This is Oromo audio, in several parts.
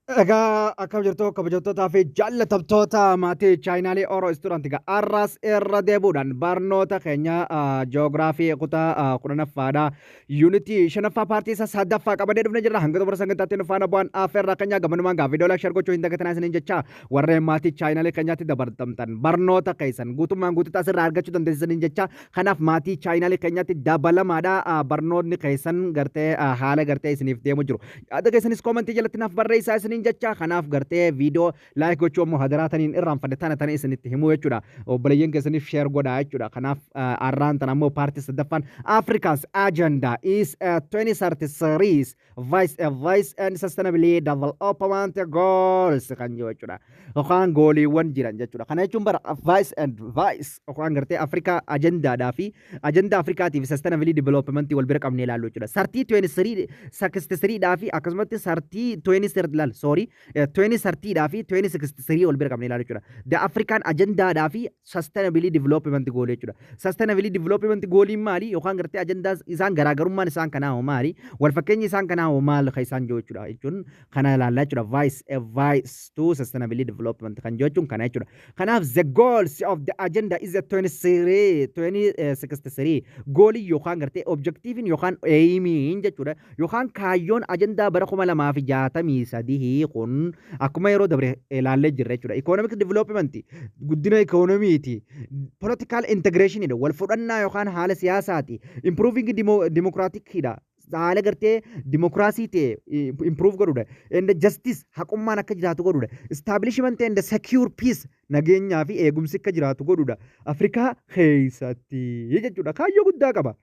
Egaa akkam jirtu, kabajamtootaa fi jaallatamtoota maatii chaayinaalee Oro Student? Egaa arras irra deebuudhaan barnoota keenya jiyoogiraafii kutaa 10ffaadha. Yuunitii shanaffaa paartii isa sadaffaa qabannee dhufnee jirra. Hanga xumura sagantaatti nu faana bu'aan affeerraa keenyaa gamanumaan gaa viidiyoo like, share gochuu hin dagatinaa isiniin jecha. Warreen maatii chaayinaalee keenyaatti dabalamtan barnoota keessan guutummaan guututti asirraa argachuu dandeessisaniin jecha. Kanaaf maatii chaayinaalee keenyaatti dabalamaadha. Barnoonni keessan gartee haala gartee isiniif deemu jiru. Yaada keessanis koomentii jalatti naaf barreessaa isiniin jecha. Kanaaf gartee viidiyoo like gochuu ammoo hadaraataniin irraanfadhe tana tana isinitti himuu jechuudha. Obboleeyyan keessaniif share godhaa jechuudha. Kanaaf arraan tana ammoo paartii sadaffaan Africa's Agenda is 2033 vice and Sustainability Development Goals kan jiru jechuudha. Yookaan gooliiwwan jiran jechuudha. Kana jechuun bara vice and vice yookaan gartee Afrikaa agendaadhaa fi agendaa Afrikaatii fi Sustainability Development wal bira qabnee ilaallu jechuudha. Thirty 23 63 dhaa fi akkasumatti thirty 20 laal, sorry, 2030 dhaa fi 2063 wal bira qabnee ilaallu jechuudha. The African agendaadhaa fi Sustainability Development Goal jechuudha. Sustainability Development Goaliin maali? Yookaan gartee agendaa isaan garaagarummaan isaan kanaa hoo maali? Wal fakkeenyi isaan kanaa hoo maal kan isaan jiru jechuudha. Jechuun kana ilaallaa jechuudha. Vice to Sustainability Development kan jechuun kana jechuudha. Kanaaf the goals of the agenda is a 23 2063 goalii yookaan gartee objectiviin yookaan aimiin jechuudha. Yookaan kaayyoon agendaa bara 2063 kun akkuma yeroo dabre ilaallee jirra jechuudha. Economic development, guddina ikoonomiiti. Political integration, wal fudhannaa yookaan haala siyaasaati. Improving democratic dha. Haala gartee dimokiraasii ta'e improve godhudha. And justice, haqummaan akka jiraatu godhudha. Establishment and secure peace, nageenyaa fi eegumsi akka jiraatu godhudha. Afrikaa keessatti jechuudha. Kaayyoo guddaa qaba.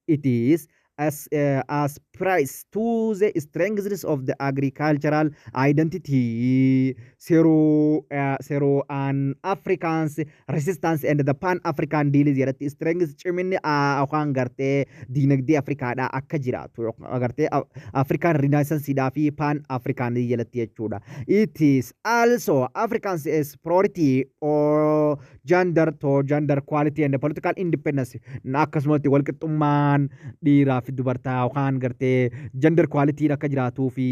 It is as price to the strengths of the agricultural identity through an Africans resistance and the Pan African deals jedhatti strengths ciminni yookaan gartee diinagdee Afrikaadhaa akka jiraatu gartee African Renaissance fi Pan African jalatti jechuudha. It is also Africans is priority or gender to gender equality and political independence, akkasumatti walqixxummaan dhiiraa fi dubartaa yookaan gartee gender equality akka jiraatuu fi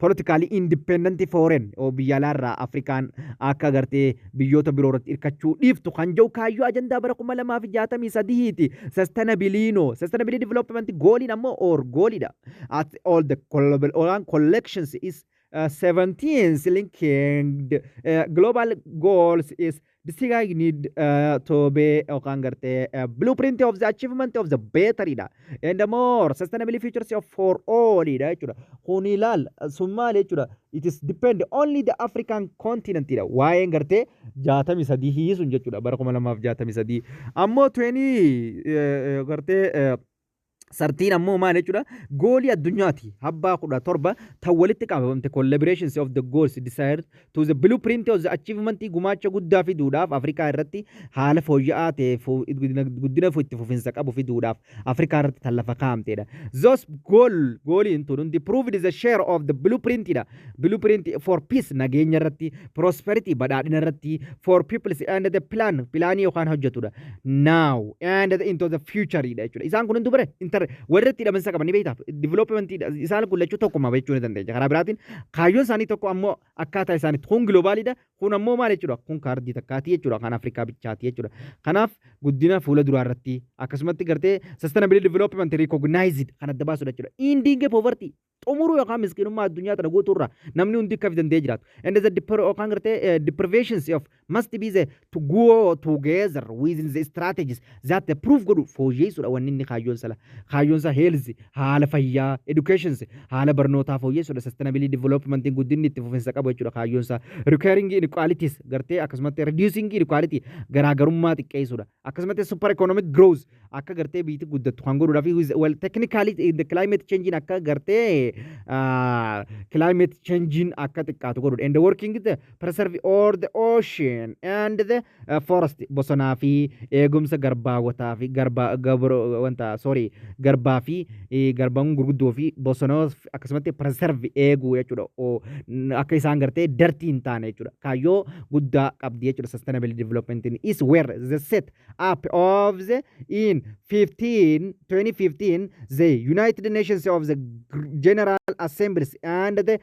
politically independent foreign biyya alaarraa Afrikaan akka gartee biyyoota biroo irratti hirkachuu dhiiftu kan jiru kaayyoo ajandaa bara 2063ti. Sustainability, sustainability development goaliin ammoo or goalidha. At all the collections is 17th linked global goals is this need to be yookaan gartee blueprint of the achievement of the better dha and the more sustainable futures of for all dha jechuudha. Kun ilaal sun maal jechuudha? It is depend only the African continent dha. Waa'een gartee 63 sun jechuudha, bara 2063 ammoo 20 gartee thirtyn ammoo maal jechuudha? Goalii addunyaati abbaa 17 tan walitti qabamte collaborations of the goals desired to the blueprint of the achievement gumaacha guddaa fiduudhaaf Afrikaa irratti haala fooyya'aa ta'e guddina itti fufinsa qabu fiduudhaaf Afrikaa irratti tan lafa kaa'amtedha. Those goal goaliin tun hundi proved the share of the blueprint dha. Blueprint for peace, nageenya irratti, prosperity, badhaadhina irratti, for peoples and the plan planii yookaan hojjetudha. Now and into the future dha jechuudha. Isaan kun hundi bare inter warratti hidhamansa qaban ni beektaa. Development isaan kun lachuu tokkuma jechuu ni dandeenya. Karaa biraatiin kaayyoon isaanii tokko ammoo akkaataa isaaniitti kun globaliidha. Kun ammoo maal jechuudha? Kun kaardii takkaatii jechuudha. Kan Afrikaa bichaati jechuudha. Kanaaf guddina fuula duraa irratti akkasumatti gartee sustainability development recognized kan adda baasudha jechuudha. Ending poverty, xumuruu yookaan miskiinummaa addunyaa tana guutuurra namni hundi akka danda'ee jiraatu. And the yookaan gartee deprivations of must be the to go together within the strategies that the proof godhu fooyyeessuudha wanni inni kaayyoon sala. Kaayyoon isaa health, haala fayyaa, educations, haala barnootaa fooyyeessuudha. Sustainability development, guddinni itti fufinsa qabu jechuudha kaayyoon isaa. Recurring inequalities gartee akkasumatti reducing inequality, garaagarummaa xiqqeessuudha. Akkasumatti super economic growth akka gartee biyyi guddattu kan godhuudhaa fi well technically the climate changing akka gartee climate changing akka xiqqaatu godhudha. And working the preserve all the ocean and the forest, bosonaa fi eegumsa garbaawwataa fi garba gabro wanta, sorry, Garbaa fi garbaan gurguddoo fi bosonoo akkasumatti preserve, eeguu jechuudha. Akka isaan gartee dirty hin taane jechuudha. Kaayyoo guddaa qabdi jechuudha. Sustainable development is where the set up of the in 15 2015 the United Nations of the General Assemblies and the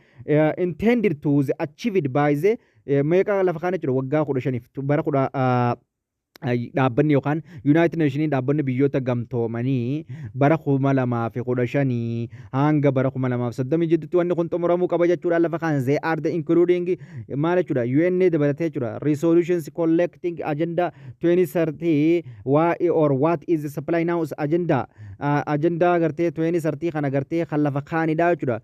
intended to the achieved by the meeqa lafa kaana jechuudha. Waggaa 15f bara kudha dhaabbanni yookaan United Nationiin, dhaabbanni biyyoota gamtoomanii, bara 2015 hanga bara 2030 jidduutti wanni kun xumuramuu qaba jechuudha lafa kaan. They are the including maal jechuudha? UN dabalatee jechuudha. Resolutions collecting agenda 2030, why or what is the supply now is agenda gartee 2030 kana gartee kan lafa kaanidha jechuudha.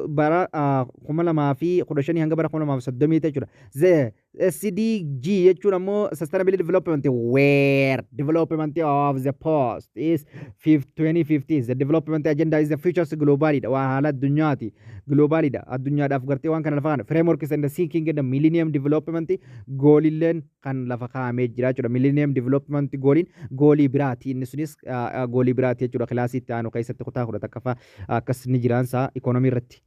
Bara 2015 hanga bara 2030 jechuudha. The SDG jechuun ammoo sustainability development where development of the post is 2050. The development agenda is the futures globalidha, waa haala addunyaati, globalidha, addunyaadhaaf gartee waan kana lafa kaana framework and the seeking the millennium development goalilleen kan lafa kaa'amee jira jechuudha. Millennium development goaliin goalii biraati, inni sunis goalii biraati jechuudha. Kilaasii itti aanu keessatti kutaa 11ffaa akkas ni jiraansa economy irratti.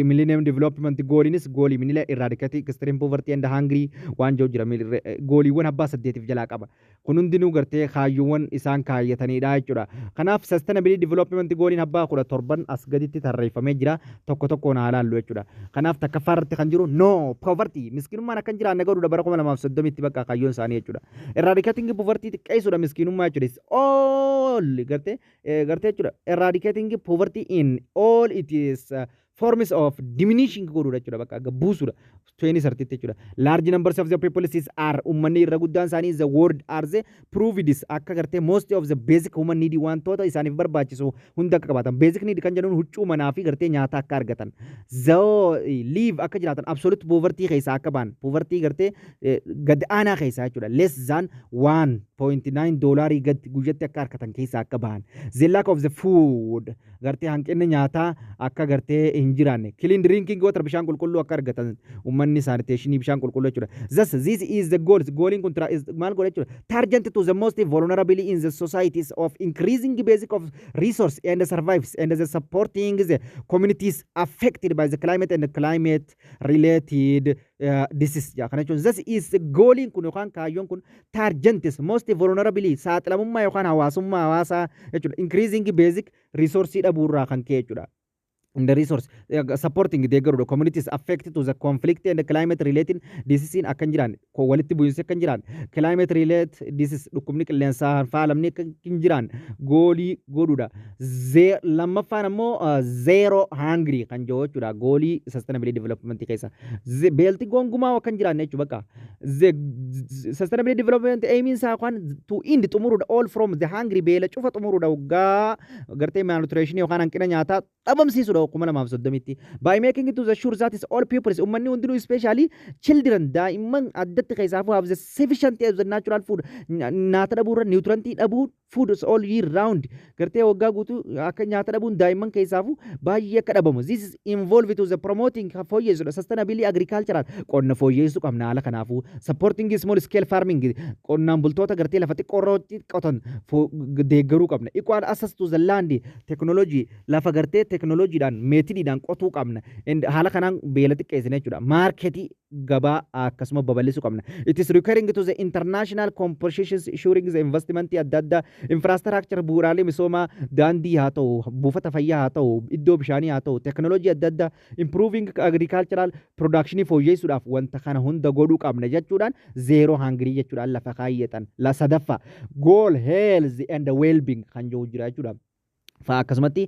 Millennium Development Goaliinis goalii minila eradicate extreme poverty and hungry waan jiru jira. Goaliiwwan abbaa saddeetiif jalaa qaba. Kun hundinuu gartee kaayyoowwan isaan kaayyatanidha jechuudha. Kanaaf sustainability development goaliin abbaa 17 as gaditti tarreeffamee jira, tokko tokkoon haa laallu jechuudha. Kanaaf takkaffaa irratti kan jiru no poverty, miskinummaan akka hin jiraanne godhuudha bara 2030tti bakka kaayyoon isaanii jechuudha. Eradicating poverty, xiqqeessuudha miskinummaa jechuudha. All gartee jechuudha. Eradicating poverty in all it is forms of diminishing godhuudha jechuudha, bakka buusuudha 2030 jechuudha. Large numbers of the people is are ummanni irra guddaan isaanii the world are the proved akka gartee most of the basic human need, wantoota isaaniif barbaachisu hunda akka qabaatan. Basic need kan jedhuun huccuu, manaa fi gartee nyaata akka argatan. The live, akka jiraatan, absolute poverty keessaa akka ba'an, poverty gartee gad aanaa keessaa jechuudha. Less than 1.9 doolaarii gad guyyatti akka argatan keessaa akka ba'an. The lack of the food, gartee hanqinni nyaataa akka gartee hin jiraanne. Clean drinking water, bishaan qulqulluu akka argatan ummanni, sanitation, bishaan qulqulluu jechuudha. Thus this is the goals. Goaliin kun maal godha jechuudha? Target to the most vulnerable in the societies of increasing basic of resource and survives and the supporting the communities affected by the climate and climate related disease. Kana jechuun this is goaliin kun yookaan kaayyoon kun targetis most vulnerable, saaxilamummaa yookaan hawaasummaa hawaasaa jechuudha. Increasing basic resource dhabuurraa kan ka'e jechuudha. In the resource supporting, deeggaruudha communities affected to the conflict and the climate related disease akka hin jiraan, walitti bu'iinsi akka hin jiraan, climate related disease, dhukkubni qilleensaa faalamni akka hin jiraan goalii godhuudha. Lammaffaan ammoo zero hungry kan jiru jechuudha. Goalii sustainability development keessa beelti gongumaa akka hin jiraanne jechuudha. Bakka sustainability development aimiin isaa yookaan to end, xumuruudha, all from the hungry, beela cufa xumuruudha, waggaa gartee malnutrition yookaan hanqina nyaataa dhabamsiisuudha 2030tti. By making it to the sure that is all people, ummanni hundinuu, especially children, daa'imman addatti keessaafuu, have the sufficient of the natural food, nyaata dhabuurra nutrientii dhabuu, food all year round, gartee waggaa guutuu akka nyaata dhabuun daa'imman keessaafuu baay'ee akka dhabamu. This is involved to the promoting, fooyyeessuudha, sustainability agricultural, qonna fooyyeessuu qabna haala kanaafuu, supporting small scale farming, qonnaan bultoota gartee lafa xiqqoo irratti qotan deeggaruu qabna, equal access to the land technology, lafa gartee teknooloojiidhaan methodiidhaan qotuu qabna. Haala kanaan beela xiqqeessina jechuudha. Marketii, gabaa akkasuma babal'isuu qabna. It is requiring to the international compositions ensuring the investment adda addaa, infrastructure, bu'uuraalee misoomaa, daandii haa ta'u, buufata fayyaa haa ta'u, iddoo bishaanii haa ta'u, teknooloojii adda addaa, improving agricultural production fooyyessuudhaaf wanta kana hunda godhuu qabna jechuudhaan zero hungry jechuudhaan lafa kaayyatan. La sadaffaa goal health and well-being kan jiru jira jechuudha. Fa akkasumatti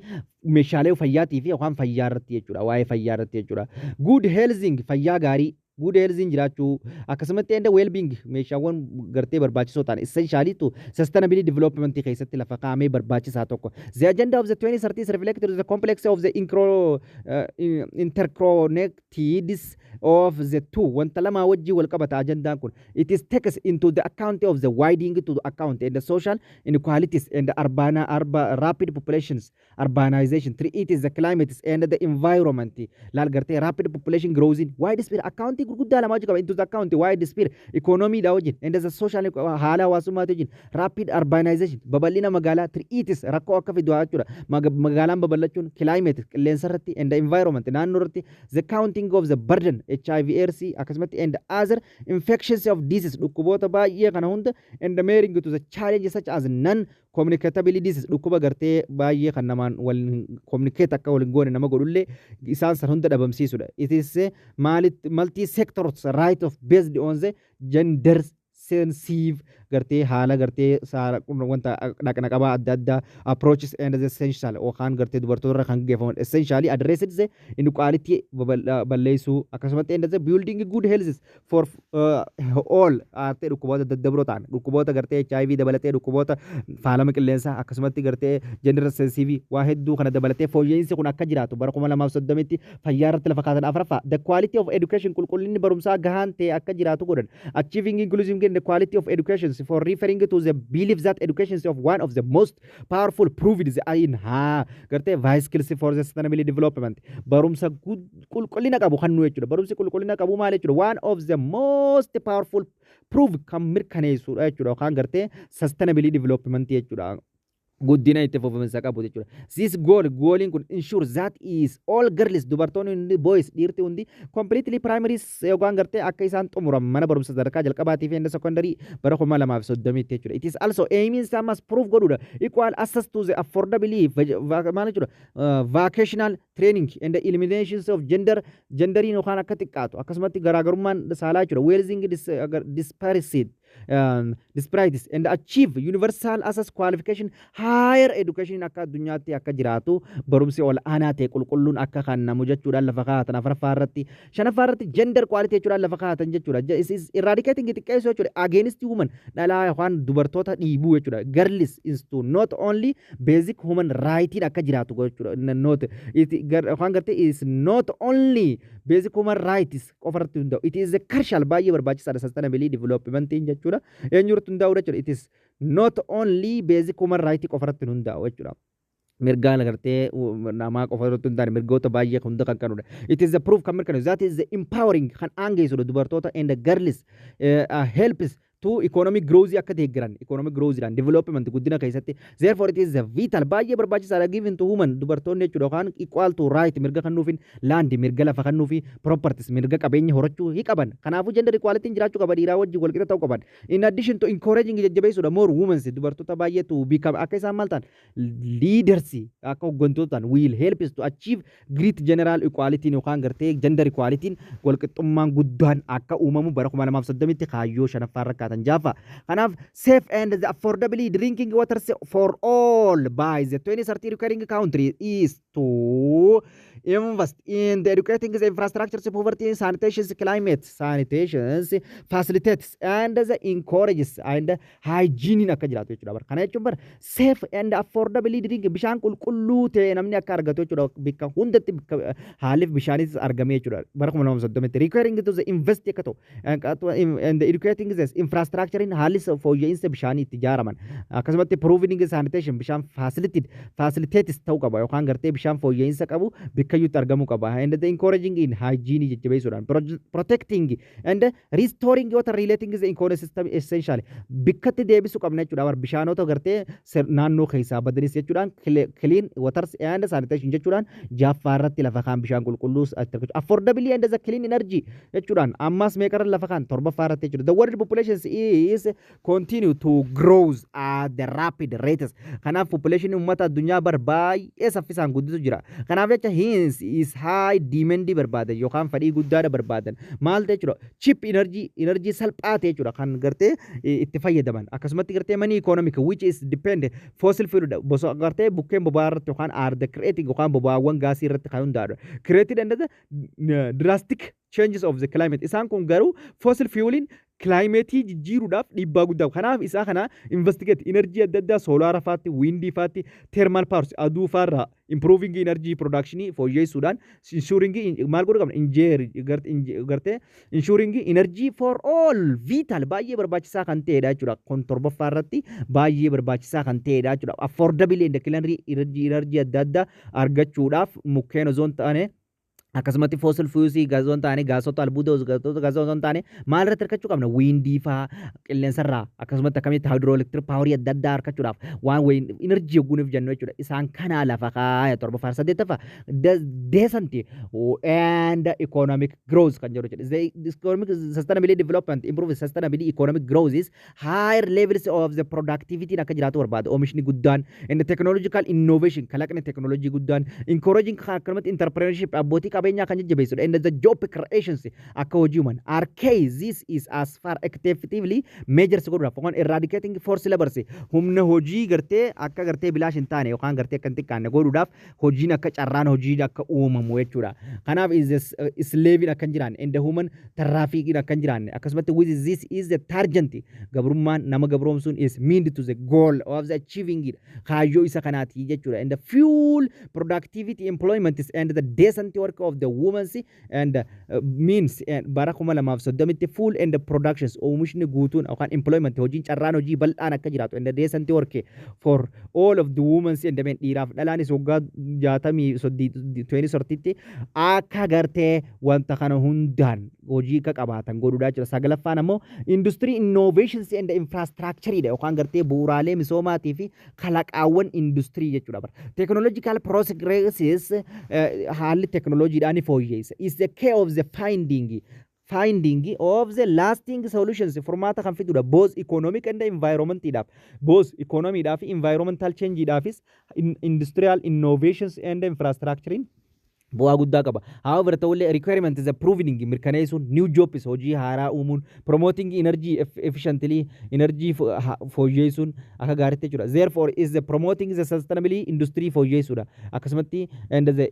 meeshaalee fayyaatii fi yookaan fayyaa irratti jechuudha, waa'ee fayyaa irratti jechuudha. Good healthing, fayyaa gaarii, good healthiin jiraachuu, akkasumatti and well-being, meeshaawwan gartee barbaachisoo ta'an, essentially to sustainability development keessatti lafa kaa'amee barbaachisaa tokko. The agenda of the 2030 reflected the complex of the interconnected of the two, wanta lamaa wajjii wal qabata ajandaan kun. It is takes into the account of the widening to the account and the social inequalities and the urbana arba rapid populations urbanization. Three, it is the climate and the environment. Laal gartee, rapid population growth in widespread account gurguddaa lamaa wajji qaba into the account, widespread economy dha wajjin and the social, haala hawaasummaati wajjin, rapid urbanization, babal'ina magaalaa. Threats, rakkoo akka fidu jechuudha magaalaan babal'achuun climate, qilleensa irratti, and the environment, naannoo irratti, the counting of the burden HIV AIDS akkasumatti and other infections of disease, dhukkuboota baay'ee kana hunda, and the marrying to the challenge such as non communicatability disease, dhukkuba gartee baay'ee kan namaan wal communicate akka wal hin goone nama godhullee isaan san hunda dhabamsiisudha. It is multi sectors right of based on the gender sensitive, gartee haala gartee saala wanta dhaqna qabaa adda addaa approaches and the essential yookaan gartee dubartoota irra kan gaggeeffaman, essentially addressed the inequality balleessuu, akkasumatti and the building good health for all, gartee dhukkuboota daddabroo ta'an, dhukkuboota gartee HIV dabalatee, dhukkuboota faalama qilleensaa, akkasumatti gartee gender sensitive waa hedduu kana dabalatee fooyya'insi kun akka jiraatu bara 2030tti fayyaa irratti lafa kaatan. Afuraffaa, the quality of education, qulqullinni barumsaa gahaan ta'e akka jiraatu godhan. Achieving inclusive and the quality of education for referring to the belief that education is of one of the most powerful proved in haa gartee vehicles for the sustainable development, barumsa qulqullina qabu kan nu jechuudha. Barumsi qulqullina qabu maal jechuudha? One of the most powerful proof kan mirkaneessudha jechuudha, yookaan gartee sustainable development jechuudha, guddina itti fufiinsa qabu jechuudha. This goal, goaliin kun ensure that is all girls, dubartoonni hundi, boys, dhiirti hundi, completely primary yookaan gartee akka isaan xumuran mana barumsa sadarkaa jalqabaatii fi inni secondary bara 2030tti jechuudha. It is also aiming ammas proof godhuudha. Equal access to the affordability maal jechuudha, vocational training and the eliminations of gender, genderiin yookaan akka xiqqaatu, akkasumatti garaagarummaan saalaa jechuudha. Wealthing disparities and achieve universal access qualification higher education, akka addunyaatti akka jiraatu barumsi ol aanaa ta'e qulqulluun akka kennamu jechuudhaan lafa kaa'atan afuraffaa irratti. Shanaffaa irratti gender equality jechuudhaan lafa kaa'atan jechuudha. Is eradicating, xiqqeessuu jechuudha, against woman, dhalaa yookaan dubartoota dhiibuu jechuudha. Girls is to not only basic human right akka jiraatu jechuudha. Not it yookaan gartee is not only basic human rights qofa irratti hundaa'u. It is a crucial, baay'ee barbaachisaadha sustainability development jechuudha. Eenyurratti hundaa'u jechuudha? It is not only basic human right qofa irratti hundaa'u jechuudha. Mirgaan gartee namaa qofa irratti hundaa'e, mirgoota baay'ee hunda kan qabudha. It is the proof kan mirkaneessu, that is the empowering kan aangeessudha dubartoota and the girls, helps to economic growth akka deeggaran, economic growth dhaan development, guddina keessatti. Therefore it is a vital, baay'ee barbaachisaadha, given to woman, dubartoonni jechuudha, yookaan equal to right, mirga kennuufin, land, mirga lafa kennuufi, properties, mirga qabeenya horachuu hi qaban. Kanaafuu gender equality jiraachuu qaba, dhiiraa wajjin walqixa ta'uu qaban. In addition to encouraging, jajjabeessuudha, more women, dubartoota baay'ee, to become, akka isaan maal ta'an, leaders, akka hooggantoota ta'an, will help us to achieve great general equality yookaan gartee gender equality, walqixxummaan guddaan akka uumamu bara 2030tti kaayyoo shanaffaa irra kaatan jaafa. Kanaaf safe and the affordably drinking water for all by the 2030 requiring country is to invest in the educating the infrastructure, poverty, sanitation, climate, sanitation facilitates and the encourages and hygiene akka jiraatu jechuudha bara. Kana jechuun bara safe and affordably drink, bishaan qulqulluu ta'e namni akka argatu jechuudha, bakka hundatti, bakka haalli bishaanis argamee jechuudha. Bara 2030tti requiring to the invest akka ta'u and the educating the infrastructure, haalli fooyya'insa bishaanii itti ijaaraman, akkasumatti proving sanitation, bishaan facilitates ta'uu qaba yookaan gartee bishaan fooyya'insa qabu bikkayyuutti argamuu qaba, and the encouraging in hygiene jajjabeessuudhaan, protecting and restoring water relating the ecosystem essential, bikkatti deebisuu qabna jechuudha bar, bishaanota gartee naannoo keessaa badanis jechuudhaan, clean waters and sanitation jechuudhaan jaaffaa irratti lafa kaan, bishaan qulqulluus affordability and the clean energy jechuudhaan ammas meeqarra lafa kaan? Torbaffaa irratti jechuudha. The world population is continue to grow at the rapid rates. Kanaaf population uummata addunyaa bar baay'ee saffisaan guddisu jira. Kanaaf jecha hence is high demand barbaadan yookaan fedhii guddaadha barbaadan maal ta'e jechuudha? Cheap energy, energy salphaa ta'e jechuudha, kan gartee itti fayyadaman, akkasumatti gartee many economic which is depend fossil fuel, boso gartee bukkeen boba'aa irratti yookaan are the creating yookaan boba'aawwan gaasii irratti kan hundaa'udha, created and the drastic changes of the climate. Isaan kun garuu fossil fueliin Climateii jijjiiruudhaaf dhiibbaa guddaa. Kanaaf isaa kana investigate energy adda addaa, solar faatti, windii faatti, thermal powers, aduu faarraa improving energy production fooyyessuudhaan ensuring maal godhuu qabna? Injeer gartee ensuring energy for all vital, baay'ee barbaachisaa kan ta'edha jechuudha. Kun torbaffaa irratti baay'ee barbaachisaa kan ta'edha jechuudha. Affordable and clean energy adda addaa argachuudhaaf mukkeen osoo hin taane, akkasumatti fossil fuelsii osoo hin taane, gaasota albuuda gaasota osoo hin taane, maal irratti hirkachuu qabna? Windii faa, qilleensarraa, akkasumatti akkamitti hydroelectric powerii adda addaa argachuudhaaf waan wayin energy yogguuniif jennu jechuudha. Isaan kanaa lafa kaaya torbaffaa. Saddeettaffaa, decent and economic growth kan jedhu jechuudha. The economic sustainability development improve sustainability economic growth is higher levels of the productivity akka jiraatu barbaada. Oomishni guddaan and technological innovation, kalaqni technology guddaan, encouraging akkanumatti entrepreneurship, abbootii qabeenyaa kan jajjabeessudha, and the job creations, akka hojii uuman are key. This is as far effectively measures godhuudhaaf yookaan eradicating force labors, humna hojii gartee akka gartee bilaash hin taane yookaan gartee akka hin xiqqaanne godhuudhaaf, hojiin akka carraan hojii akka uumamu jechuudha. Kanaaf is slave akka hin jiraanne and the human trafficking akka hin jiraanne, akkasumatti with this is the target, gabrummaan nama gabroomsuun is mean to the goal of the achieving it, kaayyoo isa kanaati jechuudha. And the fuel productivity, employment and the decent work of the women and means and bara 2030tti full and the productions, oomishni guutuun yookaan employment, hojiin carraan hojii bal'aan akka jiraatu, and the decent work for all of the women and the men, dhiiraaf dhalaanis waggaa 60 2030tti akka gartee wanta kana hundaan hojii akka qabaatan godhuudhaa jira. Sagalaffaan ammoo industry innovations and infrastructure dha yookaan gartee bu'uuraalee misoomaatii fi kalaqaawwan industirii jechuudha. Bara. Technological progresses, haalli teknooloojiidhaan fooyyeessa. Is the key of the finding of the lasting solutions, furmaata kan fidudha, both economic and environment dhaaf, both economy dhaaf, environmental change dhaafis industrial innovations and infrastructuring bu'aa guddaa qaba. However, ta'ullee requirement is proving, mirkaneessuun, new jobs, hojii haaraa uumuun, promoting energy efficiently, energy fooyyeessuun akka gaariitti jechuudha. Therefore is the promoting the sustainability industry fooyyeessuudha. Akkasumatti and the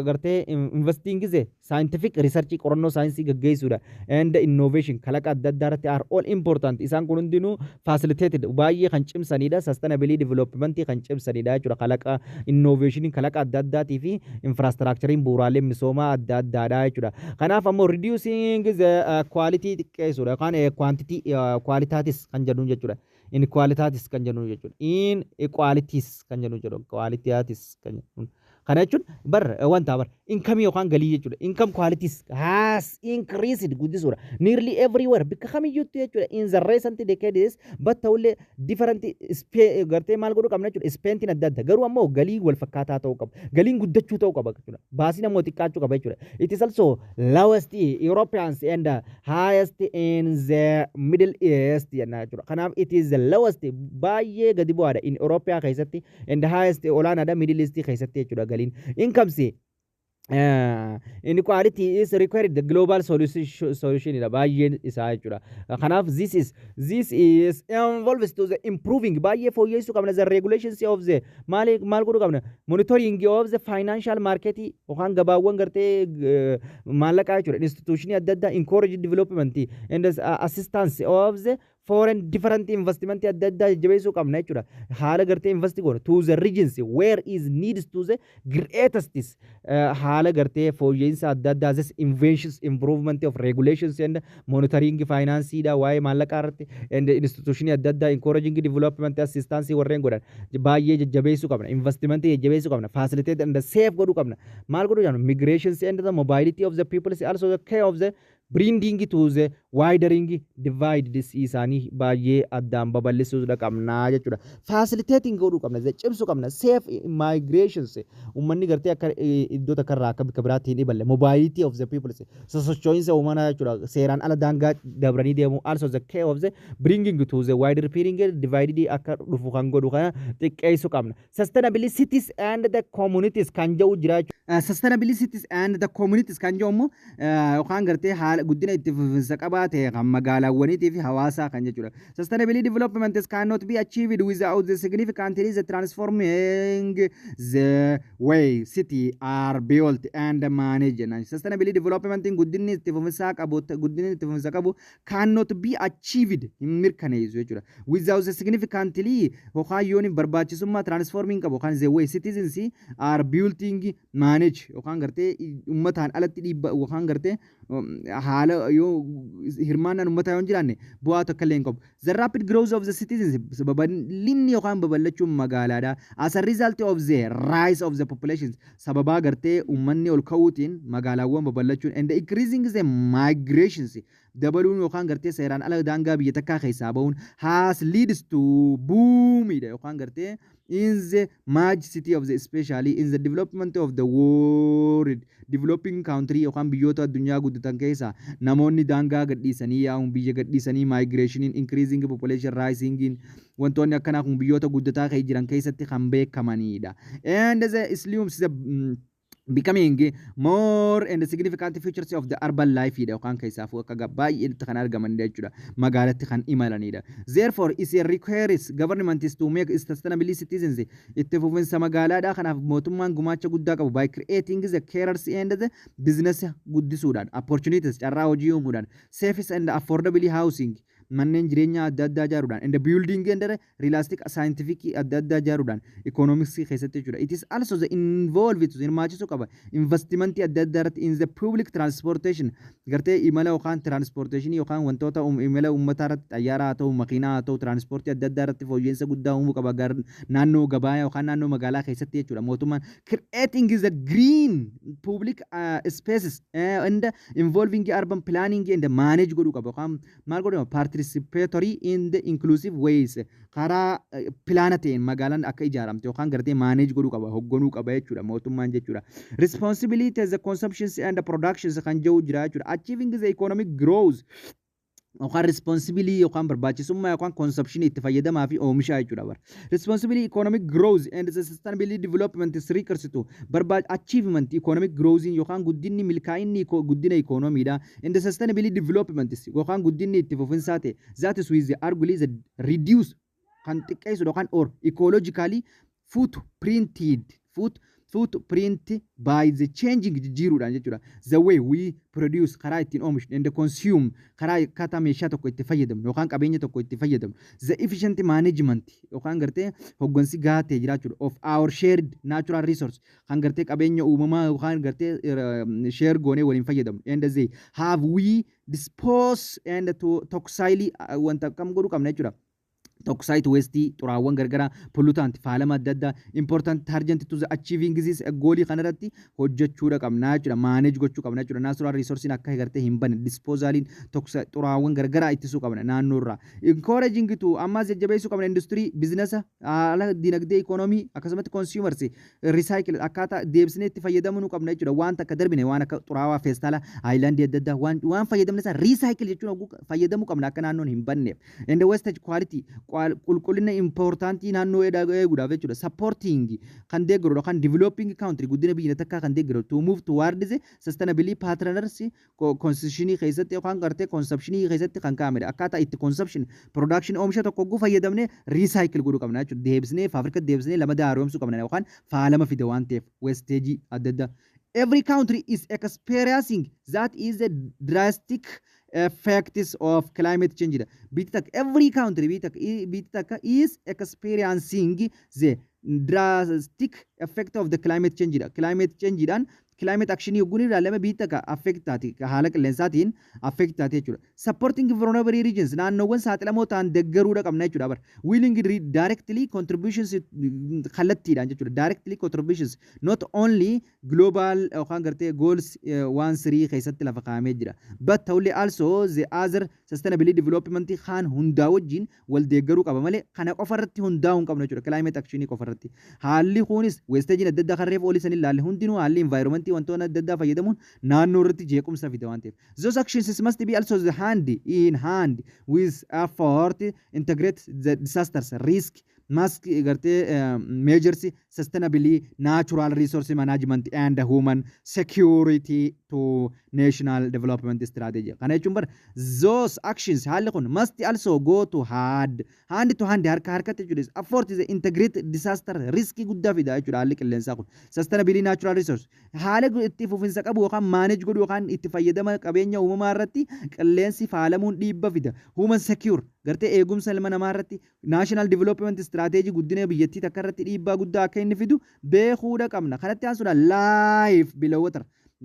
gartee investing the scientific research, qorannoo saayinsii gaggeessuudha. And innovation, kalaqa adda addaa irratti are all important. Isaan kun hundinuu facilitated, baay'ee kan cimsanidha. Sustainability development kan cimsanidha jechuudha. Kalaqa innovation, kalaqa adda addaatii fi infrastructure, bu'uuraalee misoomaa adda addaadha jechuudha. Kanaaf ammoo reducing the quality xiqqeessuudha yookaan quantity qualitatis kan jennuun jechuudha. Inequalities kan jennuun jechuudha. Inequalities kan jennuun jechuudha. Qualitatis kan jennuun. Kana jechuun bar wanta bar income yookaan galii jechuudha. Income qualities has increased, guddisuudha. Nearly everywhere, bakka kamiyyuutti jechuudha. In the recent decades, but ta'ullee different gartee maal godhuu qabna jechuudha. Spending adda adda garuu ammoo galii wal fakkaataa ta'uu qaba. Galiin guddachuu ta'uu qaba jechuudha. Baasiin ammoo xiqqaachuu qaba jechuudha. It is also lowest Europeans and highest in the Middle East jenna jechuudha. Kanaaf it is the lowest, baay'ee gadi bu'aadha, in Europe keessatti and highest, olaanaadha, Middle East keessatti jechuudha galiin. Incomes inequality is required the global solution dha baay'een isaa jechuudha. Kanaaf this is involves to the improving, baay'ee fooyyessuu qabna, the regulations of the maal maal godhuu qabna, monitoring of the financial market yookaan gabaawwan gartee maallaqaa jechuudha. Institutionii adda addaa encourage development and assistance of the foreign different investment adda addaa jajjabeessuu qabna jechuudha. Haala gartee invest goona to the regions where is needs to the greatest, haala gartee fooyya'insa adda addaa, this inventions, improvement of regulations and monitoring finance dha waa'ee maallaqaa irratti and institution adda addaa encouraging development assistance warreen godhan baay'ee jajjabeessuu qabna. Investment jajjabeessuu qabna. Facilitate and safe godhuu qabna. Maal godhuu qabna? Migrations and the mobility of the people is also the care of the bringing to the widening divide isaanii baay'ee addaan babal'isuu qabnaa jechuudha. Facilitating godhuu qabna, cimsuu qabna, safe migrations, uummanni gartee akka iddoo takka irraa akka bakka biraatti hin iballe, mobility of the people, sosocho'insa uummanaa jechuudha. Seeraan ala daangaa dabranii deemu, also the care of the bringing to the wider peering divided akka dhufu kan godhu kana xiqqeessuu qabna. Sustainability cities and the communities kan jedhu jira jechuudha. Sustainability cities and the communities kan jedhu immoo yookaan gartee haala guddina itti fufinsa qabaa. jabaa ta'e kan magaalaawwaniitii fi hawaasaa kan jechuudha. Sustainability development cannot be achieved without the significantly the transforming the way city are built and managed. Sustainability development, guddinni itti fufinsaa qabu, guddinni itti fufinsa qabu cannot be achieved, hin mirkaneessu jechuudha. Without the significantly yookaan yoon barbaachisummaa transforming qabu yookaan the way citizens are building manage yookaan gartee uummataan alatti dhiibba yookaan gartee haala yoo hirmaannaan uummataa yoo hin jiraanne bu'aa tokko illee hin qabu. The rapid growth of the citizens, babal'inni yookaan babal'achuun magaalaadha. As a result of the rise of the populations, sababaa gartee uummanni ol ka'uutiin magaalaawwan babal'achuun, and increasing the migrations, dabaluun yookaan gartee seeraan ala daangaa biyya takkaa keessaa bahuun, has leads to boomidha yookaan gartee in the large city of the especially in the development of the world developing country yookaan biyyoota addunyaa guddatan keessa namoonni daangaa gadhiisanii yaa'uun, biyya gadhiisanii migrationiin, increasing population rising, wantoonni akkanaa kun biyyoota guddataa kan jiran keessatti kan beekamanidha. And the slums the becoming more and significant features of the urban life dha yookaan keessaafuu akka baay'eetti kan argamanidha jechuudha, magaalatti kan imalanidha. Therefore is a requires government is to make sustainability citizens itti fufinsa magaalaadha. Kanaaf mootummaan gumaacha guddaa qabu by creating the careers and the business guddisuudhaan, opportunities, carraa hojii uumuudhaan, safe and affordable housing, manneen jireenyaa adda addaa ijaaruudhaan, and building and realistic scientific adda addaa ijaaruudhaan economics keessatti jechuudha. It is also the involved, hirmaachisuu qaba, investmentii adda addaa irratti, in the public transportation, gartee imala yookaan transportation yookaan wantoota imala uummataa irratti, xayyaara haa ta'u, makiinaa haa ta'u, transportii adda addaa irratti fooyya'insa guddaa uumuu qaba naannoo gabaa yookaan naannoo magaalaa keessatti jechuudha. Mootummaan creating the green public spaces and involving urban planning and manage godhuu qaba yookaan maal godhuu qaba, participatory in the inclusive ways, karaa pilaana ta'een magaalaan akka ijaaramte yookaan gartee manage godhuu qaba, hogganuu qaba jechuudha mootummaan jechuudha. Responsibility as the consumptions and the productions kan jiru jira jechuudha. Achieving the economic growth yookaan responsibility yookaan barbaachisummaa yookaan consumption, itti fayyadamaa fi oomishaa jechuudha bara. Responsibility economic growth and the sustainability development is refers to achievement economic growth yookaan guddinni milkaa'inni guddina economiidha and the sustainability development yookaan guddinni itti fufinsaa ta'e that is with the arguably the reduce kan xiqqeessu yookaan or ecologically footprint by the changing, jijjiiruudhaan jechuudha. The way we produce, karaa ittiin oomishnu, and consume, karaa akkaataa meeshaa tokko itti fayyadamnu yookaan qabeenya tokko itti fayyadamnu. The efficient management yookaan gartee hoggansi gahaa ta'e jiraachuudha of our shared natural resource, kan gartee qabeenya uumamaa yookaan gartee share goonee waliin fayyadamnu. And they have we dispose and to toxicity wanta akkam godhuu qabna jechuudha. Toxic waste, xuraawwan gargaraa, pollutant, faalama adda addaa, important target to the achieving this goalii kanarratti hojjechuudha qabna jechuudha, manage gochuu qabna jechuudha. Natural resource akka gartee hin banne disposaliin xuraawwan gargaraa ittisuu qabna naannoo irraa. Encouraging to ammas jajjabeessuu qabna industry, business, haala dinagdee, economy, akkasumatti consumers recycle, akkaataa deebisnee itti fayyadamuu qabna jechuudha. Waan takka darbine, waan akka xuraawaa feestaala haayilaandii adda addaa, waan fayyadamne isaa recycle jechuun fayyadamuu qabna akka naannoon hin banneef. And wastage quality, qulqullina importantii naannoo eeguudhaaf jechuudha. Supporting kan deeggaru yookaan developing country, guddina biyya takkaa kan deeggaru, to move towards sustainability partners constitutionii keessatti yookaan gartee consumptionii keessatti kan kaa'amedha. Akkaataa itti consumption production oomisha tokko hogguu fayyadamnee recycle godhuu qabna jechuudha. Deebisnee faafrika deebisnee lama haaromsuu qabna yookaan faalama fida waan ta'eef wastageii adda addaa. Every country is experiencing that is a drastic effects of climate change dha. Biyyi takka, every country, biyyi takka is experiencing the drastic effect of the climate change dha. Climate change dhaan climate action yogguun ilaalame biyyi takka affect taati, haala qilleensaatiin affect taati jechuudha. Supporting vulnerable regions, naannoowwan saaxilamoo ta'an deeggaruudha qabna jechuudha bara. Willing directly contributions kallattiidhaan jechuudha. Directly contributions not only global yookaan gartee goals waan sirii keessatti lafa kaa'amee jira. But ta'ullee also the other sustainability development kan hundaa wajjin wal deeggaruu qaba malee kana qofa irratti hundaa'uu hin qabnu jechuudha. Climate action qofa irratti. Haalli kunis wastageiin adda addaa kan reefu olii san ilaalle hundinuu haalli environment wantoonni adda addaa fayyadamuun naannoo irratti jeequmsa fida waan ta'eef. Those actions must be also the hand in hand with effort integrate the disasters risk Must gartee measures sustainably natural resource management and human security to national development strategy. Kana jechuun bara those actions, haalli kun must also go to hand to hand, harka harkatti jechuudha. Effort is integrated disaster risk guddaa fida jechuudha haalli qilleensaa kun. Sustainability natural resource haala itti fufinsa qabu yookaan manage godhu yookaan itti fayyadama qabeenya uumamaa irratti qilleensi faalamuun dhiibba fida. Human secure gartee eegumsa ilma namaa irratti, national development strategy, guddina biyyattii takka irratti dhiibbaa guddaa akka inni fidu beekuudha qabna. Kanatti aansuudhaan life below water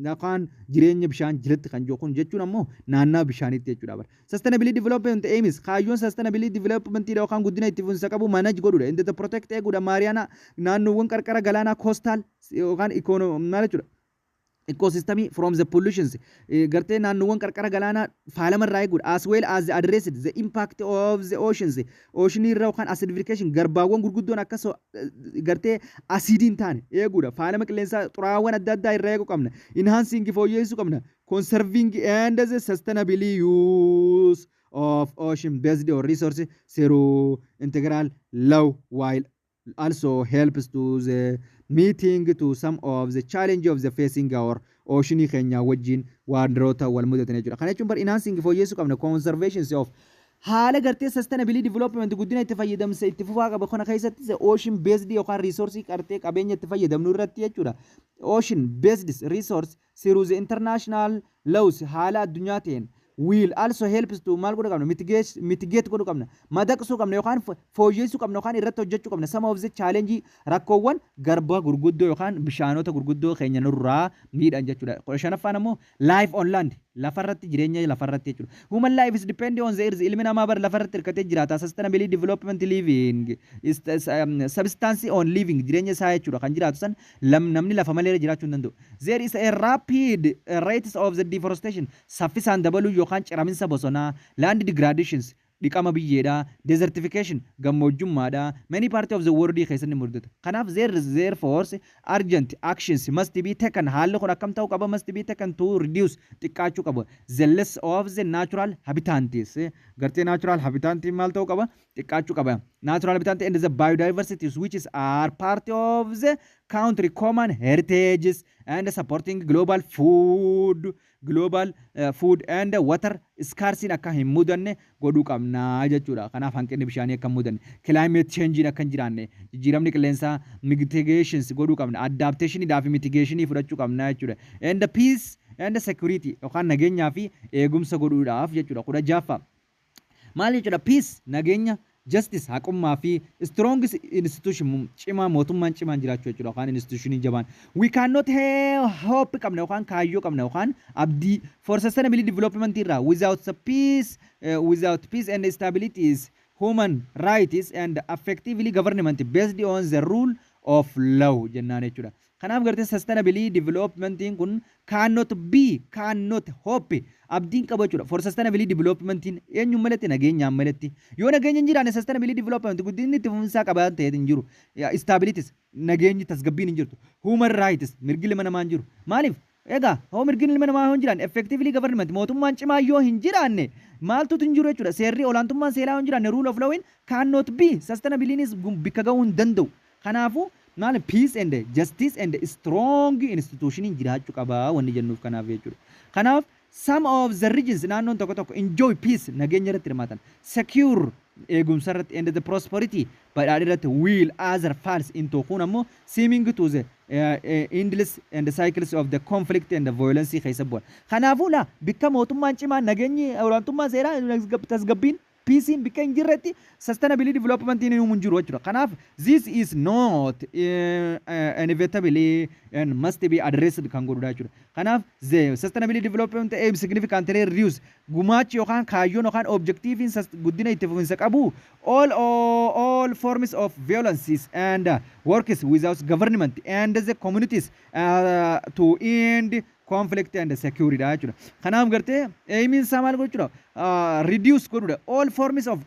yookaan jireenya bishaan jalatti kan jiru kun jechuun ammoo naannaa bishaaniitti jechuudha bara. Sustainability development aims, kaayyoon sustainability development yookaan guddina itti fufinsa qabu manage godhuudha. Inni protect eeguudha marine naannoowwan qarqara galaanaa, coastal yookaan maal jechuudha, ecosystem from the pollutions, gartee naannoowwan qarqara galaanaa faalama irraa eeguudha, as well as address the impact of the oceans, ocean irra yookaan acidification, garbaawwan gurguddoon akka gartee asiidii hin taane eeguudha. Faalama qilleensaa, xuraawwan adda addaa irraa eeguu qabna. Enhancing, fooyyessuu qabna, conserving and the sustainability use of ocean based on resource through integral law, while also helps to the meeting to some of the challenge of the facing our ocean keenya wajjin wantoota wal mudatan jechuudha. Kana jechuun bar enhancing, fooyyessuu qabna, conservation of haala gartee sustainability development, guddina itti fayyadamsa itti fufaa qaba kana keessatti ocean based yookaan resource qartee qabeenya itti fayyadamnu irratti jechuudha. Ocean based resource through the international laws, haala addunyaa ta'een, will also helps to maal godhuu qabna, mitigate godhuu qabna, madaqsuu qabna yookaan fooyyessuu qabna yookaan irratti hojjechuu qabna some of the challenge, rakkoowwan garba gurguddoo yookaan bishaanota gurguddoo keenya nurraa miidhan jechuudha. 15ffaan ammoo life on land, lafarratti, jireenya lafarratti jechuudha. Human life is depending on the earth. Ilmi namaa bar lafarratti hirkatee jiraata. Sustainability development living is substance on living, jireenya isaa jechuudha kan jiraatu san namni lafa malee jiraachuu hin danda'u. There is a rapid rates of the deforestation, saffisaan dabaluu yookaan ciraminsa bosonaa, land degradations, dhiqama biyyeedha, desertification, gammoojjummaadha, many part of the world keessatti mudatu. Kanaaf there is therefore urgent actions must be taken. Haalli kun akkam ta'uu qaba? Must be taken to reduce, xiqqaachuu qaba, the loss of the natural habitats, gartee natural habitat maal ta'uu qaba? Xiqqaachuu qaba. Natural habitat and the biodiversity, which is are part of the country common heritages and supporting global food and water scarcity akka hin mudanne godhuu qabna jechuudha. Kanaaf hanqinni bishaanii akka hin mudanne, climate change akka hin jiraanne, jijjiiramni qilleensaa mitigations godhuu qabna, adaptation fi mitigation fudhachuu qabna jechuudha. And peace and security yookaan nageenyaa fi eegumsa godhuudhaaf jechuudha. 16ffaa maal jechuudha? Peace, nageenya, justice, haqummaa fi strong institution cimaa, mootummaan cimaan jiraachuu jechuudha yookaan institutionii jabaan. We cannot have hope qabna yookaan kaayyoo qabna yookaan abdii for sustainability development irraa without the peace, without peace and stability is human rights and effectively government based on the rule of law jennaan jechuudha. Kanaaf gartee sustainability developmentiin kun cannot be, cannot hope, abdiin qabu jechuudha. For sustainability developmentiin eenyuun malatti? Nageenyaan malatti. Yoo nageenya hin jiraanne sustainability development, guddinni itti fufinsaa qabaa ta'e hin jiru. Stabilities, nageenyi tasgabbiin hin jirtu. Human rights, mirgi ilma namaa hin jiru. Maaliif? Egaa hoo mirgi ilma namaa hin jiraanne, effectively government, mootummaan cimaa yoo hin jiraanne, maaltutu hin jiru jechuudha. Seerri olaantummaan seeraa yoo hin jiraanne, rule of law cannot be sustainabilitynis bikka gahuu hin danda'u. Kanaafuu maal, peace and justice and strong institution jiraachuu qabaa wanni jennuuf kanaaf jechuudha. Kanaaf some of the regions, naannoon tokko tokko, enjoy peace, nageenya irratti hirmaatan, secure, eegumsa irratti, and the prosperity, badhaadha irratti, while other falls into kun ammoo seeming to the endless and the cycles of the conflict and the violence keessa bu'an. Kanaafuu laa bikka mootummaan cimaan, nageenyi, olaantummaan seeraa, tasgabbiin, peaceiin bikka hin jirretti sustainability development hin hin jiru jechuudha. Kanaaf this is not inevitably and must be addressed kan godhudha jechuudha. Kanaaf the sustainability development aim significantly reduce, gumaachi yookaan kaayyoon yookaan objectiviin guddina itti fufinsa qabu all forms of violences and works without government and the communities to end conflict and security jechuudha. Kanaaf gartee aimiin isaa maal gochuudha? Reduce godhuudha. All forms of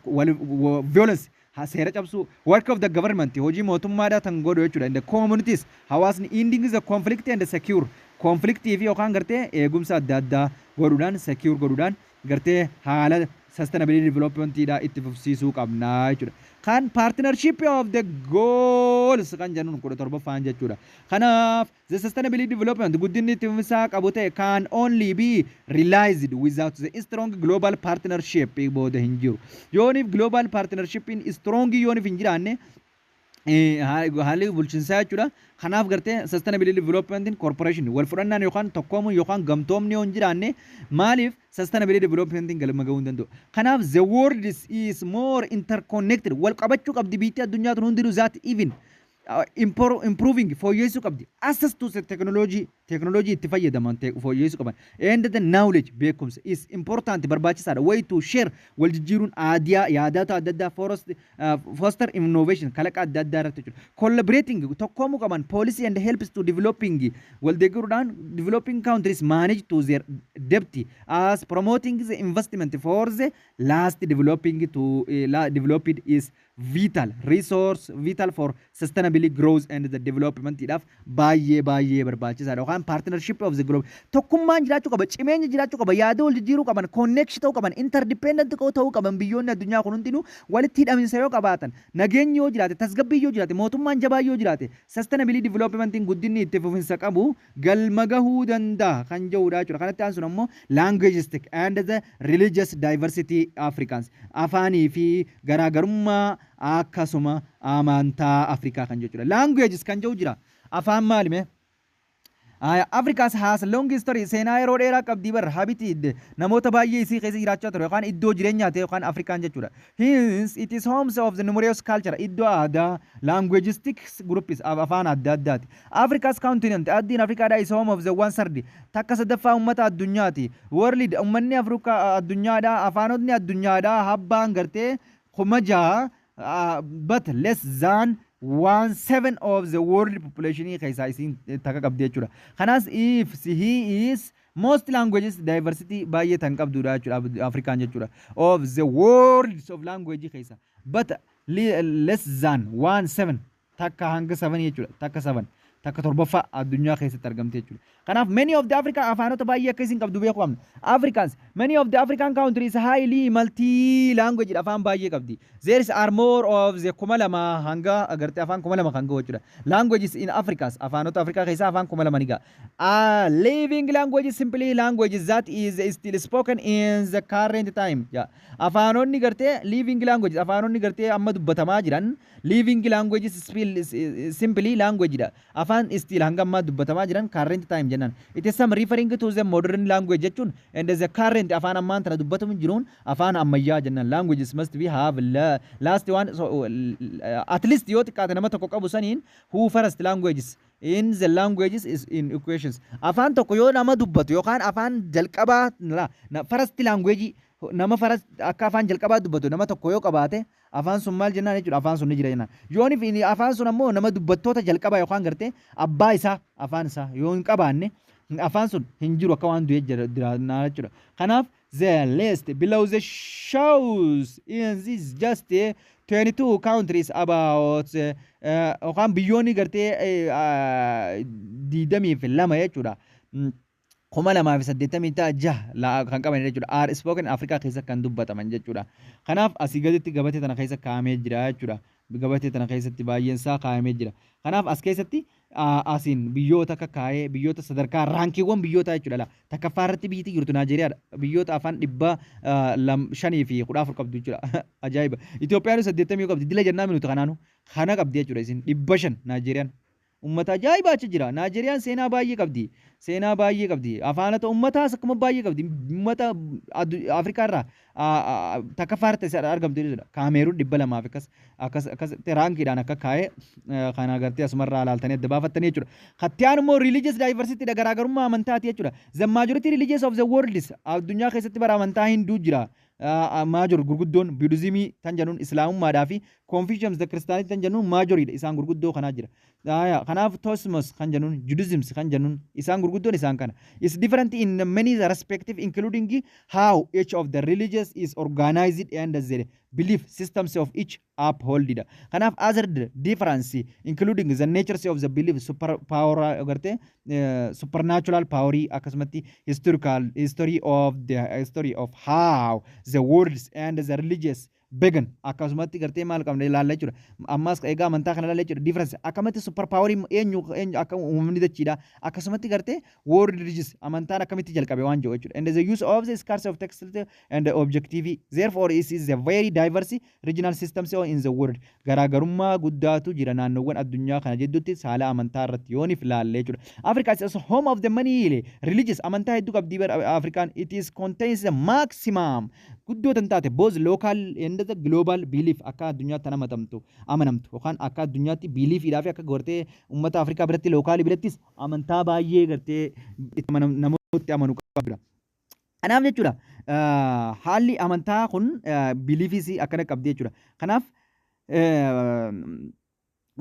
violence, seera cabsuu, work of the government, hojii mootummaadhaa tan godhu jechuudha. In the communities, hawaasni, ending the conflict and secure, conflictii fi yookaan gartee eegumsa adda addaa godhuudhaan, secure godhuudhaan gartee haala sustainability developmentidha itti fufsiisuu qabna jechuudha. Kan partnership of the goals kan jennuun 17ffaan jechuudha. Kanaaf the sustainability development, guddinni itti fufiinsaa qabu ta'e, can only be realized without the strong global partnership booda hin jiru. Yooniif global partnership strong yooniif hin jiraanne haalli bulchiinsaa jechuudha. Kanaaf gartee sustainability development corporation wal fudhannaan yookaan tokkoomuun yookaan gamtoomni yoo hin jiraanne maaliif sustainability development galma gahuu hin danda'u. Kanaaf the world is more interconnected, wal qabachuu qabdi biitti addunyaa tun hundinuu, that even improving, fooyyessuu qabdi. Access to the technology, technology itti fayyadaman fooyyessuu qaban. And the knowledge, beekumsa, is important, barbaachisaadha. Way to share, wal jijjiiruun aadaa yaadota adda addaa, foster innovation, kalaqa adda addaa irratti jechuudha. Collaborating, tokkoomuu qaban, policy and helps to developing, wal deeggaruudhaan developing countries manage to their debt as promoting the investment for the last developing to developed is vital resource, vital for sustainability growth and the development dhaaf baay'ee baay'ee barbaachisaadha. Yookaan partnership of the globe tokkummaan jiraachuu qaba, cimeenya jiraachuu qaba, yaada wal jijjiiruu qaban, connection ta'uu qaban, interdependent ta'uu qaban. Biyyoonni addunyaa kun hundinuu walitti hidhaminsa yoo qabaatan, nageenyi yoo jiraate, tasgabbii yoo jiraate, mootummaan jabaa yoo jiraate, sustainability developmentiin, guddinni itti fufinsa qabu galma gahuu danda'a kan jedhudha jechuudha. Kanatti aansuun ammoo linguistic and the religious diversity Africans, afaanii fi garaagarummaa akkasuma amantaa Afrikaa kan jechuudha. Languages kan jedhu jira. Afaan maali mee? Africa's has long history, seenaa yeroo dheeraa qabdii bar, habited, namoota baay'ee isii keessa jiraachaa ture yookaan iddoo jireenyaa ta'e yookaan Afrikaan jechuudha. Hence it is homes of the numerous culture, iddoo aadaa, linguistics groups, afaan adda addaati. Africa's continent, addiin Afrikaadhaa, is home of the one third, takka sadaffaa uummata addunyaati. World, uummanni Afrikaa addunyaadhaa, afaanotni addunyaadhaa habbaan gartee 6,000, but less than one seven of the world population keessaa isiin takka qabdi jechuudha. Kanaas if he is most languages diversity baay'ee tan qabdudha jechuudha Afrikaan jechuudha. Of the world of language keessa but less than one seven, takka hanga seven jechuudha, takka seven, takka torbaffaa addunyaa keessatti argamte jechuudha. Kanaaf many of the African afaanota baay'ee akka isin qabdu beekuu qabna. Africans, many of the African countries highly multi language, afaan baay'ee qabdi. There is are more of the 2,000 hanga agartee afaan 2,000 kan gahu jechuudha. Languages in Africas, afaanota Afrikaa keessaa afaan 2,000 ni gaha. Living language, simply languages that is still spoken in the current time. Yeah. Afaanonni gartee living languages, afaanonni gartee amma dubbatamaa jiran, living languages simply language dha. Afaan still hanga ammaa dubbatamaa jiran current time jennaan. It is some referring to the modern language jechuun and the current, afaan ammaan tana dubbatamu jiruun afaan ammayyaa jennaan. Languages must be have last one, so, at least yoo xiqqaate nama tokko qabu saniin who first languages in the languages is in equations. Afaan tokko yoo nama dubbatu yookaan afaan jalqabaa first language, nama first akka afaan jalqabaa dubbatu nama tokko yoo qabaate, afaan sun maal jennaan jechuudha? Afaan sun ni jira jennaan. Yoonif afaan sun ammoo nama dubbattoota jalqabaa yookaan gartee abbaa isaa afaan isaa yoo hin qabaanne, afaan sun hin jiru, akka waan du'ee jira jechuudha. Kanaaf the list below the shows in this just 22 countries about yookaan biyyoonni gartee 22 jechuudha. 2086 kan qaban jechuudha. Are spoken Afrikaa keessa kan dubbataman jechuudha. Kanaaf asii gaditti gabatee tana keessa kaa'amee jira jechuudha. Gabatee tana keessatti baay'een isaa kaa'amee jira. Kanaaf as keessatti asiin biyyoota akka kaa'ee biyyoota sadarkaa raankiiwwan biyyoota jechuudha. Takkaffaa irratti biyyatti jirtu Naajeeriyaadha. Biyyoota afaan 514 qabdu jechuudha. Ajaa'iba. Itoophiyaan 80 qabdi. Dila jennaa minuuta kanaanu kana qabdi jechuudha isin 500 Naajeeriyaan. Uummata ajaa'ibaa achi jira. Naajeeriyaan seenaa baay'ee qabdi. Seenaa baay'ee qabdi. Afaanota uummataas akkuma baay'ee qabdi. Uummata Afrikaa irraa takkaffaa irratti argamtu jechuudha. Kaameeruun 200 fi akkas akkas akkas raankiidhaan akka kaa'ee kana agartee asumarraa ilaaltanii adda baafattanii jechuudha. Kattiyaan immoo religious diversity dha, garaagarummaa amantaati jechuudha. The majority religious of the world is, addunyaa keessatti bara amantaa Hinduu jira. Major gurguddoon Buddhismii tan jennuun, Islaamummaadhaa fi Confucianism, the Christianity tan jennuun majoriidha, isaan gurguddoo kanaa jira. Kanaaf Taoism kan jennuun, Judaism kan jennuun, isaan gurguddoon isaan kana. Is different in many respective, including how each of the religious is organized and the belief systems of each upholdidha. Kanaaf other difference including the natures of the belief, super power agartee supernatural power, akkasumatti historical history of the history of how the worlds and the religious began, akkasumatti gartee maal qabna ilaalla jechuudha. Ammas egaa amantaa kana ilaalla jechuudha. Difference akkamitti super power eenyu eenyu akka uumamni dachiidha. Akkasumatti gartee world religious amantaan akkamitti jalqabe waan jiru jechuudha. And the use of the scarce of text and objective, therefore is a very diverse regional systems in the world. Garaagarummaa guddaatu jira naannoowwan addunyaa kana jidduutti saala amantaa irratti yoonif ilaalle jechuudha. Africa is also home of the many religious, amantaa hedduu qabdi Afrikaan. It is contains the maximum guddoo tan taate both local and the global belief, akka addunyaatti tan amatamtu amanamtu yookaan akka addunyaatti beliefiidhaa fi akka gartee uummata Afrikaa biratti, localii birattis amantaa baay'ee gartee namooti amanu qabdudha. Kanaaf jechuudha, haalli amantaa kun beliefis akkana qabdi jechuudha. Kanaaf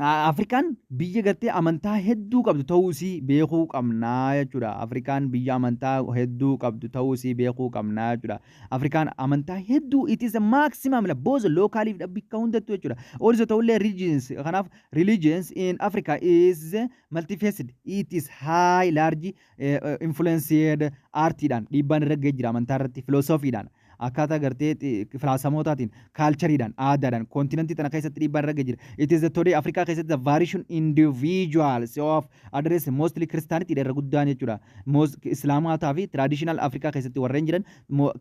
Afrikaan biyya gartee amantaa hedduu qabdu ta'uu isii beekuu qabnaa jechuudha. Afrikaan biyya amantaa hedduu qabdu ta'uu isii beekuu qabnaa jechuudha. Afrikaan amantaa hedduu, it is a maximum both locally bakka hundattuu jechuudha. Also ta'ullee regions, kanaaf religions in Africa is multifaceted. It is high large influenced artiidhaan dhiibbaan irra gahee jira, amantaa irratti filoosofiidhaan, akkaataa gartee filaasamootaatiin, cultureiidhaan, aadaadhaan continentii tana keessatti dhiibbaan irra jira. It is the today Afrikaa keessatti the variation individuals of address mostly Christianity irra guddaan jechuudha. Most Islaamataa fi traditional Afrikaa keessatti warreen jiran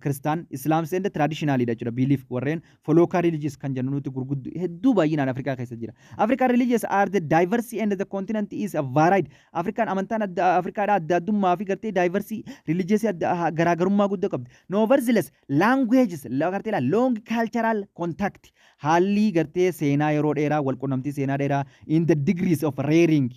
Christian, Islam and traditionalidha jechuudha. Belief warreen follow religious kan jennu nuti gurguddu hedduu baay'inaan Afrikaa keessa jira. African religious are the diversity and the continent is a varied. Afrikaan amantaan adda Afrikaadhaa adda addummaa fi gartee diversity religious adda garaagarummaa guddaa qabdi. Nevertheless, languages gartee long cultural contact, haalli gartee seenaa yeroo dheeraa, wal qunnamtii seenaa dheeraa, in the degrees of rearing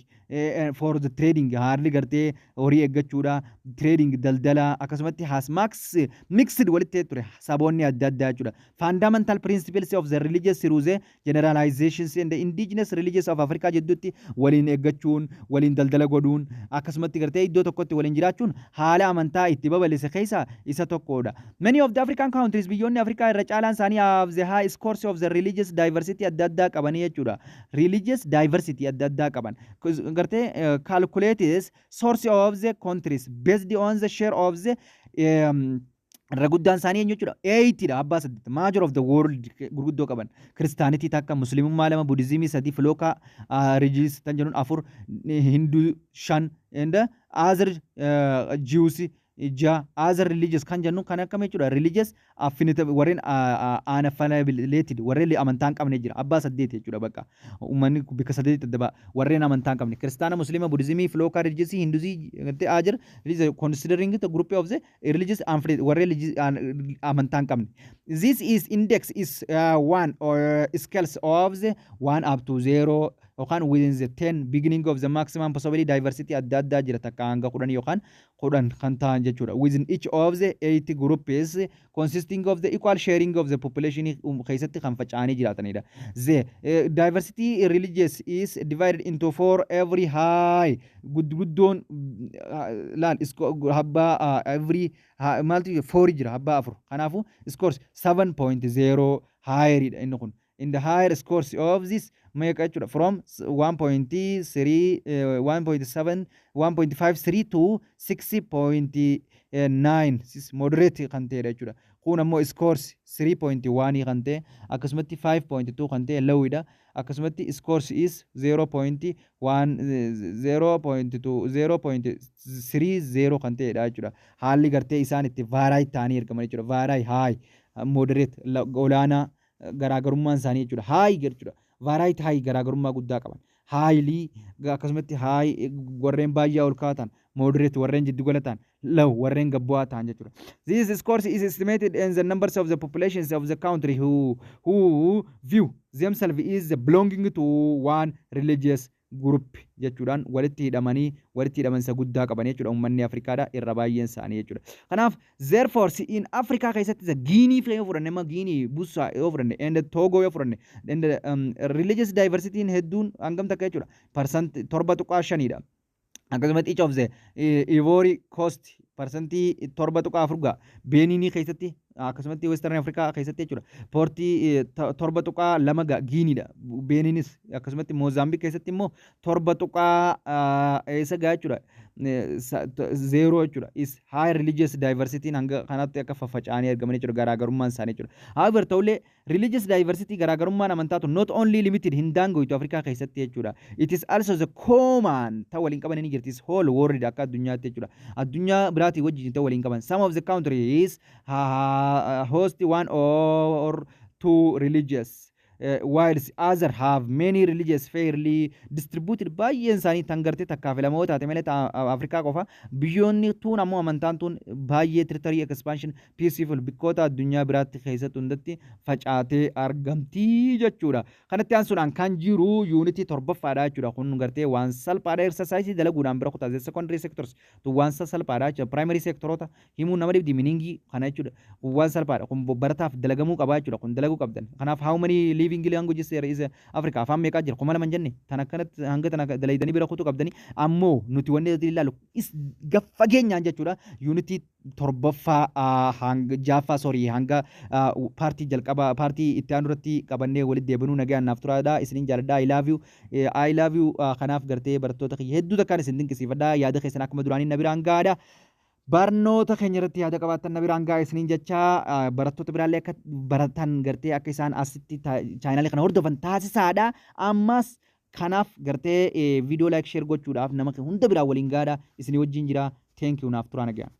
for the trading, haalli gartee horii eeggachuudha, trading daldala, akkasumatti has max mixed walitti ture saboonni adda addaa jechuudha. Fundamental principles of the religious through the generalizations and the indigenous religious of Africa jidduutti waliin eeggachuun, waliin daldala godhuun, akkasumatti gartee iddoo tokkotti waliin jiraachuun haala amantaa itti babal'ise keessa isa tokkodha. Many of the African countries, biyyoonni Afrikaa irra caalaan isaanii, have the high scores of the religious diversity adda addaa qabanii jechuudha. Religious diversity adda addaa qaban. Gartee calculates source of the countries based on the share of the irra guddaan isaanii eenyu jechuudha? Eightidha, abbaa saddeet major of the world gurguddoo qaban: Christianity takka, Muslimummaa lama, Buddhismii sadi, Folk religious tan jennuun afur, Hinduu shan and other Jews ja'a. Other religious kan jennu kan akkam jechuudha? Religious affinity warreen unaffiliated, warreen amantaa hin qabne jira, abbaa saddeet jechuudha. Bakka uummanni bikka saddeet adda ba'a. Warreen amantaa hin qabne: Kiristaana, Musliima, Buddhismii, Folk religious, Hinduuzii, other considering the group of the religious unaffiliated, warreen amantaa hin qabne. This is index is one or scales of the one up to zero yookaan within the 10 beginning of the maximum possibility diversity adda addaa jira, takka hanga 10 yookaan 10 kan ta'an jechuudha. Within each of the eight groups consisting of the equal sharing of the population keessatti kan faca'anii jiraatanidha. The diversity religious is divided into four every high guddoon laal habbaa every maaltu four jira, abbaa afur. Kanaafuu scores 7.0 higher inni kun. In the higher scores of this meeqa jechuudha? From 1.3, 1.7, 1.53 to 6.9 moderate kan ta'edha jechuudha. Kun ammoo scores 3.1 kan ta'e, akkasumatti 5.2 kan ta'e lowidha. Akkasumatti scores is 0.1, 0.2, 0.30 kan ta'edha jechuudha. Haalli gartee isaan itti vary ta'anii argaman jechuudha. Vary high, moderate, olaanaa garaagarummaan isaanii jechuudha. High jechuudha. Vary high garaagarummaa guddaa qaban. Highly akkasumatti high warreen baay'ee ol kaatan, moderate warreen jiddu gala ta'an, low warreen gad bu'aa ta'an jechuudha. This scores is estimated in the numbers of the populations of the country who view themselves is belonging to one religious group jechuudhaan walitti hidhamanii, walitti hidhamansa guddaa qaban jechuudha uummanni Afrikaadha irra baay'een isaanii jechuudha. Kanaaf, therefore, in Afrikaa keessatti the Guinea yoo fudhanne, amma Guinea Bissau yoo fudhanne and Togo yoo fudhanne and religious diversity hedduun hangam takka jechuudha? 7.5dha. Akkasumatti each of the Ivory Coast 7.4% ga'a. Beeninii keessatti, akkasumatti Western Africa keessatti jechuudha. Poortii 7.2 ga'a Giiniidha. Beeninis akkasumatti Moozaambiik keessatti immoo torba tuqaa eessa ga'a jechuudha? 0 jechuudha. Is high religious diversity hanga kanatti akka faffaca'anii argaman jechuudha, garaagarummaan isaanii jechuudha. However, ta'ullee religious diversity, garaagarummaan amantaatu, not only limited, hin daangoytu Afrikaa keessatti jechuudha. It is also the common ta'u waliin qaban ni jirti whole world, akka addunyaatti jechuudha. Addunyaa biraatii wajjin ta'u waliin qaban. Some of the countries host one or two religious, whilst other have many religious fairly distributed. Baay'een isaanii tan gartee takkaa filamoo taate malee Afrikaa qofa. Biyyoonni tuun ammoo amantaan tuun baay'ee territory expansion peaceful bikkoota addunyaa biraatti keessatti hundatti facaatee argamtii jechuudha. Kanatti aansuudhaan kan jiru yuunitii torbaffaadha jechuudha. Kun gartee waan salphaadha, exercise dalaguudhaan bira kutaa. Secondary sectors tun waan salphaadha jechuudha. Primary sectoroota himuu nama dhibdi, meaningii kana jechuudha. Kun waan salphaadha. Kun barataaf dalagamuu qabaa jechuudha. Kun dalaguu qabdan. Kanaaf, how many living languages there is Africa? Afaan meeqaa jira? 2000 jenne. Tan akkanatti hanga tana dalaydanii bira kutuu qabdanii. Ammoo nuti wanni nuti ilaalu is fageenyaan jechuudha. Yuunitii torbaffaa hanga jaaffaa, sorry, hanga paartii jalqabaa, paartii itti aanu irratti qabannee walitti deebinuu nagaan naaf turaadha. Isinin jaaladha. I love you, I love you. Kanaaf gartee barattoota kiyya hedduu takkaan isin dinqisiifadha. Yaada keessan akkuma duraanii na biraan gaadha. Barnoota keenya irratti yaada qabaattan na biraan gahaa isiniin jecha. Barattoota biraallee akka baratan gartee akka isaan asitti chaanaalii kana hordofan taasisaadha. Ammas kanaaf gartee viidiyoo like, share gochuudhaaf nama hunda biraa waliin gaadha. Isinii wajjin jira. Thank you. Naaf turaa, nagaan.